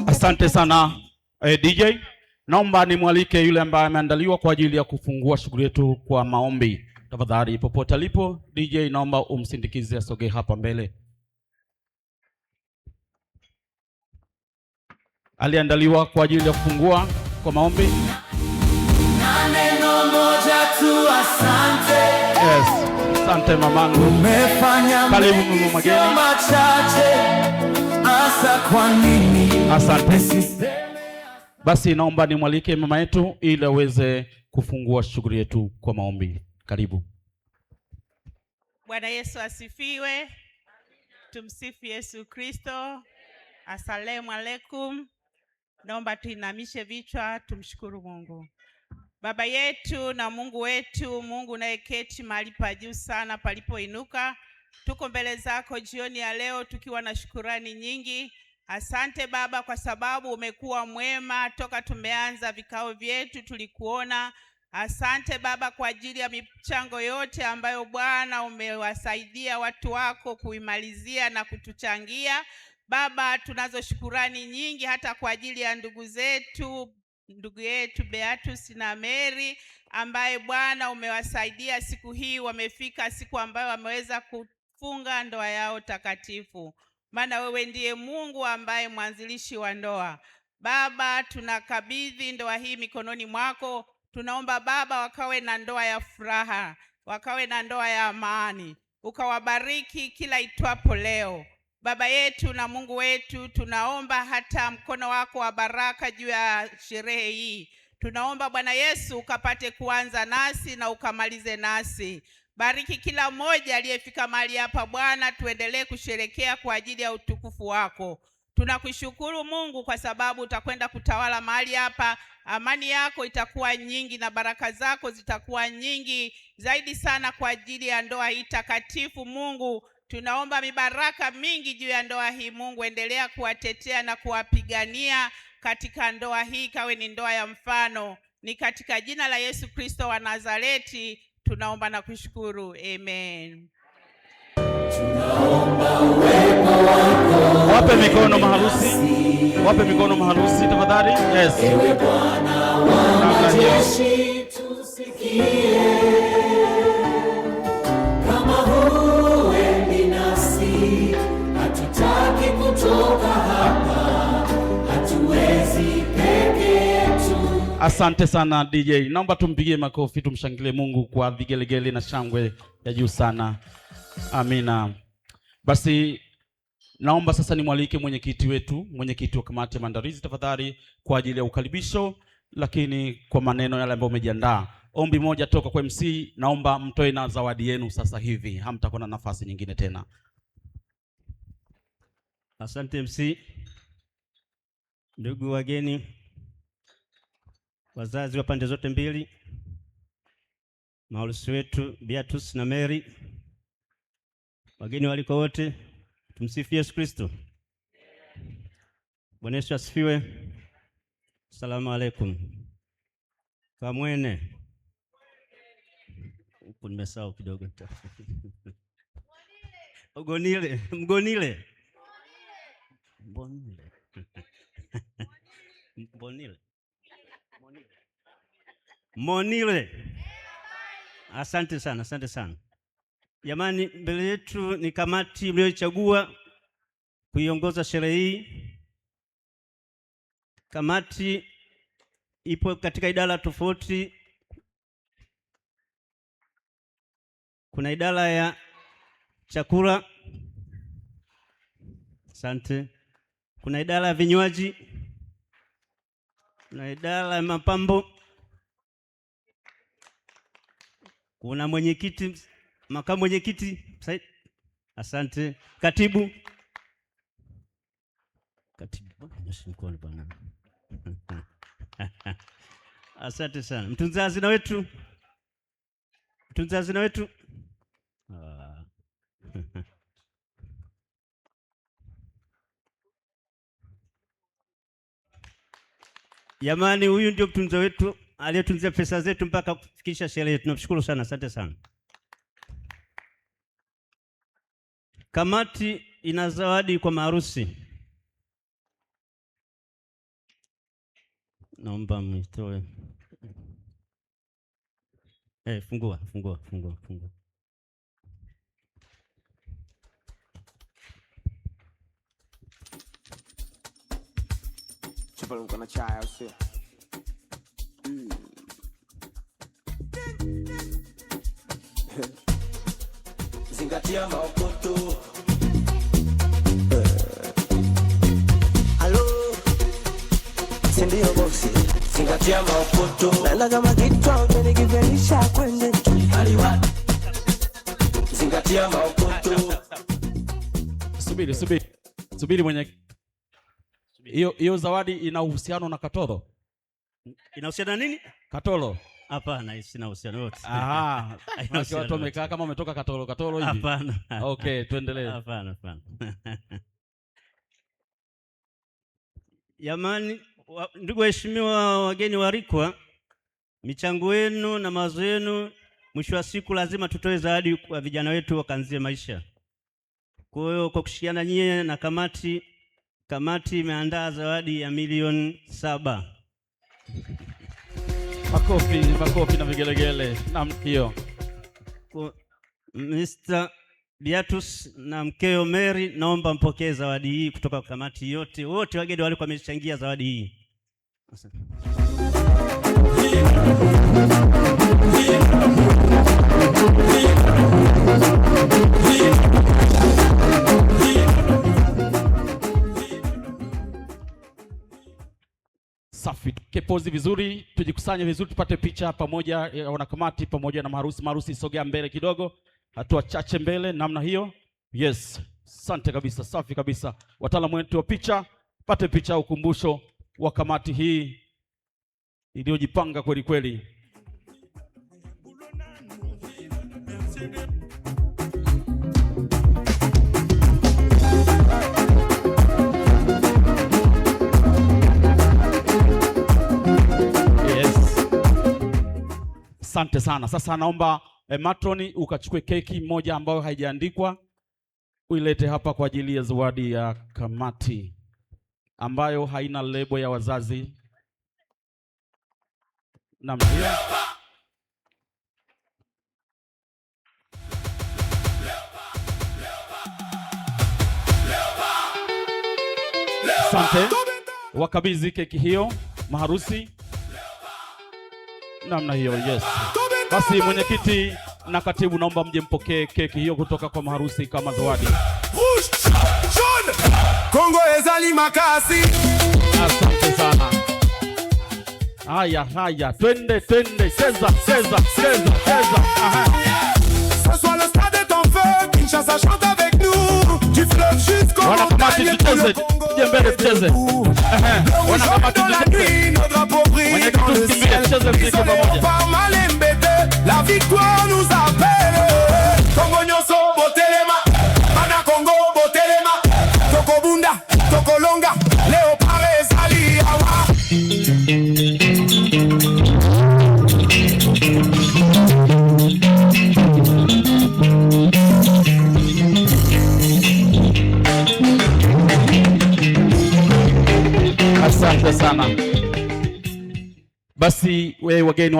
Asante sana DJ. Naomba nimwalike yule ambaye ameandaliwa kwa ajili ya kufungua shughuli yetu kwa maombi. Tafadhali popote alipo DJ, naomba umsindikize asogee hapa mbele. Aliandaliwa kwa ajili ya kufungua kwa maombi. Na neno moja tu, asante. Yes. Asante mamangu. Umefanya Karibu mengi, mama sio Mageni. Machache. Asa kwa nini Asante. Nisiseme? Basi naomba nimwalike mama yetu ili aweze kufungua shughuli yetu kwa maombi. Karibu. Bwana Yesu asifiwe. Tumsifu Yesu Kristo. Asalamu alaikum. Naomba tuinamishe vichwa tumshukuru Mungu. Baba yetu na Mungu wetu, Mungu unayeketi mahali pa juu sana palipoinuka, tuko mbele zako jioni ya leo tukiwa na shukurani nyingi. Asante Baba kwa sababu umekuwa mwema toka tumeanza vikao vyetu tulikuona. Asante Baba kwa ajili ya michango yote ambayo Bwana umewasaidia watu wako kuimalizia na kutuchangia. Baba, tunazo shukurani nyingi hata kwa ajili ya ndugu zetu, ndugu yetu Beatus na Mary ambaye Bwana umewasaidia siku hii, wamefika siku ambayo wameweza kufunga ndoa yao takatifu, maana wewe ndiye Mungu ambaye mwanzilishi wa ndoa. Baba, tunakabidhi ndoa hii mikononi mwako. Tunaomba Baba wakawe na ndoa ya furaha, wakawe na ndoa ya amani, ukawabariki kila itwapo leo. Baba yetu na Mungu wetu, tunaomba hata mkono wako wa baraka juu ya sherehe hii. Tunaomba Bwana Yesu ukapate kuanza nasi na ukamalize nasi. Bariki kila mmoja aliyefika mahali hapa Bwana, tuendelee kusherekea kwa ajili ya utukufu wako. Tunakushukuru Mungu kwa sababu utakwenda kutawala mahali hapa. Amani yako itakuwa nyingi na baraka zako zitakuwa nyingi zaidi sana kwa ajili ya ndoa hii takatifu. Mungu, tunaomba mibaraka mingi juu ya ndoa hii. Mungu, endelea kuwatetea na kuwapigania katika ndoa hii, ikawe ni ndoa ya mfano. Ni katika jina la Yesu Kristo wa Nazareti tunaomba na kushukuru, amen. Wape mikono maharusi, wape mikono maharusi tafadhali. Yes. Ewe Bwana wa Namna hiyo. Majeshi, tusikie. Kama huendi nasi, hatutaki kutoka hapa, hatuwezi peke yetu. Asante sana DJ. Naomba tumpigie makofi, tumshangilie Mungu kwa vigelegele na shangwe ya juu sana. Amina. Basi naomba sasa nimwalike mwenyekiti wetu, mwenyekiti wa kamati ya maandalizi tafadhali, kwa ajili ya ukaribisho, lakini kwa maneno yale ambayo umejiandaa. Ombi moja toka kwa MC, naomba mtoe na zawadi yenu sasa hivi, hamtakuwa na nafasi nyingine tena. Asante MC. Ndugu wageni, wazazi wa pande zote mbili, maharusi wetu Beatus na Mary, wageni waliko wote, tumsifu Yesu Kristo. Bwana Yesu asifiwe. Salamu alaikum. Kamwene. Huku nimesahau kidogo. Ugonile, mgonile. Mbonile. Mbonile. Monile. Asante sana, asante sana. Jamani, mbele yetu ni kamati mliyoichagua kuiongoza sherehe hii. Kamati ipo katika idara tofauti. Kuna idara ya chakula, asante. Kuna idara ya vinywaji, kuna idara ya mapambo, kuna mwenyekiti, makamu mwenyekiti, asante, katibu, katibu, nyosha mkono bwana. Asante sana, mtunza hazina wetu. Mtunza hazina wetu. Ah. Jamani, huyu ndio mtunza wetu aliyetunzia pesa zetu mpaka kufikisha sherehe. Tunamshukuru sana, asante sana. Kamati ina zawadi kwa maharusi. Naomba mtoe. Fungua, fungua, fungua, fungua. Chai, Zingatia maokoto. Halo, si ndio bosi? Zingatia maokoto. Naenda kama kichwa umenikivelisha kwenye Aliwa. Zingatia maokoto. Subiri, subiri. Subiri mwenye. Hiyo zawadi ina uhusiano na Katoro? Inahusiana nini? Katoro. Hapana, sina uhusiano wote. Aha. Haina Maana uhusiano watu wamekaa wote. kama wametoka Katoro Katoro hivi. Hapana. Okay, tuendelee. Hapana, hapana. Jamani, ndugu waheshimiwa wageni waalikwa, michango yenu na mawazo yenu, mwisho wa siku lazima tutoe zawadi kwa vijana wetu wakaanzie maisha. Kwa hiyo kwa kushirikiana nyie na kamati, kamati imeandaa zawadi ya 7,000,000. Makofi, makofi na vigelegele. Naam, hiyo. Kwa Mr. Beatus na mkeo Mary, naomba mpokee zawadi hii kutoka kwa kamati yote. Wote wageni walikuwa wamechangia zawadi hii. Asante. Safi. Kepozi vizuri, tujikusanye vizuri, tupate picha pamoja ya wanakamati pamoja na maharusi. Maharusi sogea mbele kidogo, hatua chache mbele namna hiyo. Yes, asante kabisa, safi kabisa. Wataalamu wetu wa picha, pate picha ukumbusho wa kamati hii iliyojipanga kweli kweli. Yes. Asante sana. Sasa naomba matroni ukachukue keki moja ambayo haijaandikwa uilete hapa kwa ajili ya zawadi ya kamati ambayo haina lebo ya wazazi. Namna hiyo. Asante. Wakabidhi keki hiyo maharusi. Namna hiyo, yes. Basi mwenyekiti na katibu, naomba mje mpokee keki hiyo kutoka kwa maharusi kama zawadi. Rouge, jaune, Kongo ezali makasi. Asante sana. Haya, haya, twende, twende, cheza, cheza, cheza, cheza. Aha. Ce soir le stade est en feu, Kinshasa chante avec nous. Du fleuve jusqu'aux Wana kamati montagnes, tout le tucheze, Congo tuje mbele est tucheze. debout. Ehe, Le wana rouge kamati dans la tucheze. nuit, nos drapeaux brillent Mwenyekiti dans le tusikimbie, ciel. tucheze mziki Ils sont pamoja. par Malembete, la victoire nous appelle. Congo nyonso botelema, Bana Congo botelema, Tokobunda, Tokolonga, Léopard ezali awa. Asante sana. Basi wewe wageni